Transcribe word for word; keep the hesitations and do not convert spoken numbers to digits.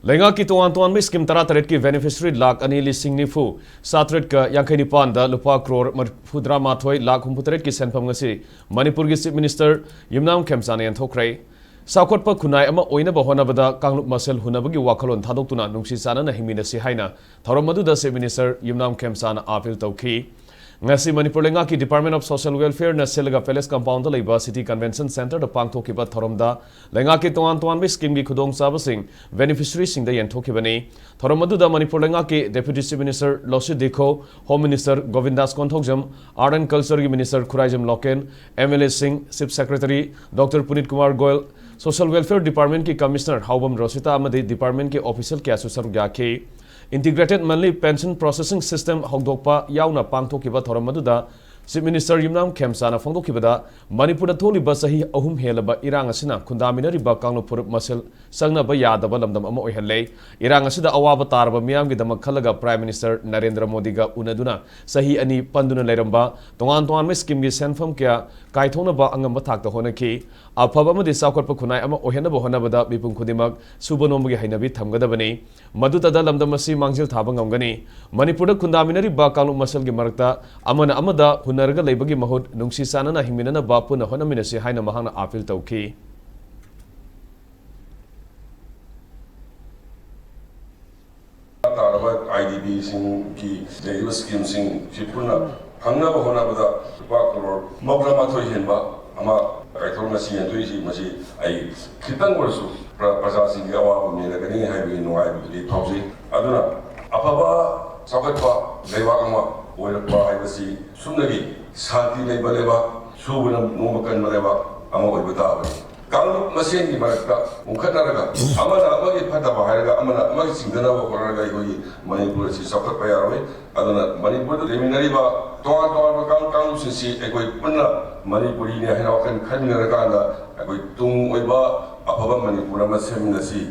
ꯂꯩꯉꯥꯛꯀꯤ ꯇꯣꯉꯥꯟ ꯇꯣꯉꯥꯟꯕ ꯁ꯭ꯀꯤꯝ ꯇꯔꯥꯇꯔꯦꯠꯀꯤ ꯕꯦꯅꯤꯐꯤꯁꯔꯤ ꯂꯥꯈ ꯑꯅꯤ ꯂꯤꯁꯤꯡ ꯅꯤꯐꯨ ꯆꯥꯇꯔꯦꯠꯀ ꯌꯥꯡꯈꯩ ꯅꯤꯄꯥꯟꯗ ꯂꯨꯄꯥ ꯀ꯭ꯔꯣꯔ ꯃꯔꯤꯐꯨꯇꯔꯥꯃꯥꯊꯣꯏ ꯂꯥꯈ ꯍꯨꯝꯐꯨꯇꯔꯦꯠꯀꯤ ꯁꯦꯟꯐꯝ ꯉꯁꯤ ꯃꯅꯤꯄꯨꯔꯒꯤ ꯆꯤꯐ ꯃꯤꯅꯤꯁꯇꯔ ꯌꯨꯝꯅꯥꯝ ꯈꯦꯝꯆꯥꯅ ꯌꯦꯟꯊꯣꯛꯈ꯭ꯔꯦ꯫ ꯆꯥꯎꯈꯠꯄ ꯈꯨꯟꯅꯥꯏ ꯑꯃ ꯑꯣꯏꯅꯕ ꯍꯣꯠꯅꯕꯗ ꯀꯥꯡꯂꯨꯞ ꯃꯁꯦꯜ ꯍꯨꯟꯅꯕꯒꯤ ꯋꯥꯈꯜꯂꯣꯟ ꯊꯥꯗꯣꯛꯇꯨꯅ ꯅꯨꯡꯁꯤ ꯆꯥꯟꯅꯅ ꯍꯤꯡꯃꯤꯟꯅꯁꯤ ꯍꯥꯏꯅ ꯊꯧꯔꯝ ꯑꯗꯨꯗ ꯆꯤꯐ ꯃꯤꯅꯤꯁꯇꯔ ꯌꯨꯝꯅꯥꯝ ꯈꯦꯝꯆꯥꯅ ꯑꯥꯄꯤꯜ ꯇꯧꯈꯤ꯫ ꯉꯁꯤ ꯃꯅꯤꯄꯨꯔ ꯂꯩꯉꯥꯛꯀꯤ Department of Social Welfare ꯅ ꯁꯤꯜꯂꯒ Palace Compound ꯗ ꯂꯩꯕ City Convention Center ꯗ ꯄꯥꯡꯊꯣꯛꯈꯤꯕ ꯊꯧꯔꯝꯗ ꯂꯩꯉꯥꯛꯀꯤ ꯇꯣꯉꯥꯟ ꯇꯣꯉꯥꯟꯕ ꯁ꯭ꯀꯤꯝꯒꯤ ꯈꯨꯗꯣꯡꯆꯥꯕꯁꯤꯡ ꯕꯦꯅꯤꯐꯤꯁꯔꯤꯁꯤꯡꯗ ꯌꯦꯟꯊꯣꯛꯈꯤꯕꯅꯤ꯫ ꯊꯧꯔꯝ ꯑꯗꯨꯗ ꯃꯅꯤꯄꯨꯔ ꯂꯩꯉꯥꯛꯀꯤ Deputy Chief Minister Losii Dikho, Home Minister Gobindas Konthoujam, Art and Culture ꯒꯤ Minister ꯈꯨꯔꯥꯏꯖꯝ ꯂꯣꯀꯦꯟ, MLA ꯁꯤꯡ, Chief Secretary Doctor Punit Kumar Goel, Social Welfare Department ꯀꯤ Commissioner ꯍꯥꯎꯕꯝ ꯔꯣꯁꯤꯇꯥ ꯑꯃꯗꯤ department ꯀꯤ official ꯀꯌꯥꯁꯨ ꯁꯔꯨꯛ ꯌꯥꯈꯤ꯫ Integrated Monthly Pension Processing System ꯍꯧꯗꯣꯛꯄ ꯌꯥꯎꯅ ꯄꯥꯡꯊꯣꯛꯈꯤꯕ ꯊꯧꯔꯝ ꯑꯗꯨꯗ Chief Minister ꯌꯨꯝꯅꯥꯝ ꯈꯦꯝꯆꯥꯅ ꯐꯣꯡꯗꯣꯛꯈꯤꯕꯗ, ꯃꯅꯤꯄꯨꯔꯗ ꯊꯣꯛꯂꯤꯕ ꯆꯍꯤ ꯑꯍꯨꯝ ꯍꯦꯜꯂꯕ ꯏꯔꯥꯡ ꯑꯁꯤꯅ ꯈꯨꯟꯗꯥꯃꯤꯟꯅꯔꯤꯕ ꯀꯥꯡꯂꯨꯞ ꯐꯨꯔꯨꯞ ꯃꯁꯦꯜ ꯆꯪꯅꯕ ꯌꯥꯗꯕ ꯂꯝꯗꯝ ꯑꯃ ꯑꯣꯏꯍꯜꯂꯦ꯫ ꯏꯔꯥꯡ ꯑꯁꯤꯗ ꯑꯋꯥꯕ ꯇꯥꯔꯕ ꯃꯤꯌꯥꯝꯒꯤꯗꯃꯛ ꯈꯜꯂꯒ Prime Minister ꯅꯔꯦꯟꯗ꯭ꯔ ꯃꯣꯗꯤꯒ ꯎꯅꯗꯨꯅ ꯆꯍꯤ ꯑꯅꯤ ꯄꯟꯗꯨꯅ ꯂꯩꯔꯝꯕ ꯇꯣꯉꯥꯟ ꯇꯣꯉꯥꯟꯕ ꯁ꯭ꯀꯤꯝꯒꯤ ꯁꯦꯟꯐꯝ ꯀꯌꯥ ꯀꯥꯏꯊꯣꯛꯅꯕ ꯑꯉꯝꯕ ꯊꯥꯛꯇ ꯍꯣꯠꯅꯈꯤ꯫ ꯑꯐꯕ ꯑꯃꯗꯤ ꯆꯥꯎꯈꯠꯄ ꯈꯨꯟꯅꯥꯏ ꯑꯃ ꯑꯣꯏꯍꯟꯅꯕ ꯍꯣꯠꯅꯕꯗ ꯃꯤꯄꯨꯝ ꯈꯨꯗꯤꯡꯃꯛ ꯁꯨꯕ ꯅꯣꯝꯕꯒꯤ ꯍꯩꯅꯕꯤ ꯊꯝꯒꯗꯕꯅꯤ꯫ ꯃꯗꯨꯇꯗ ꯂꯝꯗꯝ ꯑꯁꯤ ꯃꯥꯡꯖꯤꯜ ꯊꯥꯕ ꯉꯝꯒꯅꯤ꯫ ꯃꯅꯤꯄꯨꯔꯗ ꯈꯨꯟꯗꯥꯃꯤꯟꯅꯔꯤꯕ ꯀꯥꯡꯂꯨꯞ ꯃꯁꯦꯜꯒꯤ ꯃꯔꯛꯇ ꯑꯃꯅ ꯑꯃꯗ ꯍꯨꯟꯅꯔꯒ ꯂꯩꯕꯒꯤ ꯃꯍꯨꯠ ꯅꯨꯡꯁꯤ ꯆꯥꯟꯅꯅ ꯍꯤꯡꯃꯤꯟꯅꯅꯕ ꯄꯨꯟꯅ ꯍꯣꯠꯅꯃꯤꯟꯅꯁꯤ ꯍꯥꯏꯅ ꯃꯍꯥꯛꯅ ꯑꯥꯄꯤꯜ ꯇꯧꯈꯤ꯫ ꯇꯥꯔꯕ IDP ꯁꯤꯡꯒꯤ ꯂꯩꯔꯤꯕ ꯁ꯭ꯀꯤꯝꯁꯤꯡꯁꯤ ꯄꯨꯟꯅ ꯐꯪꯅꯕ ꯍꯣꯠꯅꯕꯗ ꯂꯨꯄꯥ ꯀ꯭ꯔꯣꯔ ꯃꯧꯗ꯭ꯔꯥ ꯃꯥꯊꯣꯏ ꯍꯦꯟꯕ ꯑꯃ ꯀꯥꯏꯊꯣꯛ ꯉꯁꯤ ꯌꯦꯟꯊꯣꯛꯏꯁꯤ, ꯃꯁꯤ ꯑꯩ ꯈꯤꯇꯪ ꯑꯣꯏꯔꯁꯨ ꯄ꯭ꯔ-, ꯄ꯭ꯔꯖꯥꯁꯤꯡꯒꯤ ꯑꯋꯥꯕ ꯃꯦꯟꯂꯒꯅꯤ ꯍꯥꯏꯕꯒꯤ ꯅꯨꯡꯉꯥꯏꯕꯗꯨꯗꯤ ꯐꯥꯎꯖꯩ꯫ ꯑꯗꯨꯅ ꯑꯐꯕ ꯆꯥꯎꯈꯠꯄ ꯂꯩꯕꯥꯛ ꯑꯃ ꯑꯣꯏꯔꯛꯄ ꯍꯥꯏꯕꯁꯤ ꯁꯨꯞꯅꯒꯤ ꯁꯥꯟꯇꯤ ꯂꯩꯕ ꯂꯩꯕꯥꯛ, ꯁꯨꯕꯅ ꯅꯣꯝꯕ ꯀꯟꯕ ꯂꯩꯕꯥꯛ ꯑꯃ ꯑꯣꯏꯕ ꯇꯥꯕꯅꯤ꯫ ꯀꯥꯡꯂꯨꯞ ꯃꯁꯦꯟꯒꯤ ꯃꯔꯛꯇ ꯎꯟꯈꯠꯅꯔꯒ ꯑꯃꯅ ꯑꯃꯒꯤ ꯐꯠꯇꯕ ꯍꯥꯏꯔꯒ, ꯑꯃꯅ ꯑꯃꯒꯤ ꯆꯤꯡꯊꯅꯕ ꯍꯣꯠꯅꯔꯒ ꯑꯩꯈꯣꯏꯒꯤ ꯃꯅꯤꯄꯨꯔ ꯑꯁꯤ ꯆꯥꯎꯈꯠꯄ ꯌꯥꯔꯣꯏ꯫ ꯑꯗꯨꯅ ꯃꯅꯤꯄꯨꯔꯗ ꯂꯩꯃꯤꯟꯅꯔꯤꯕ ꯇꯣꯉꯥꯟ ꯇꯣꯉꯥꯟꯕ ꯀꯥꯡ-, ꯀꯥꯡꯂꯨꯞꯁꯤꯡꯁꯤ ꯑꯩꯈꯣꯏ ꯄꯨꯟꯅ ꯃꯅꯤꯄꯨꯔꯤꯅꯤ ꯍꯥꯏꯅ ꯋꯥꯈꯜ ꯈꯟꯃꯤꯟꯅꯔꯀꯥꯟꯗ ꯑꯩꯈꯣꯏ ꯇꯨꯡ ꯑꯣꯏꯕ ꯑꯐꯕ ꯃꯅꯤꯄꯨꯔ ꯑꯃ ꯁꯦꯝꯃꯤꯟꯅꯁꯤ꯫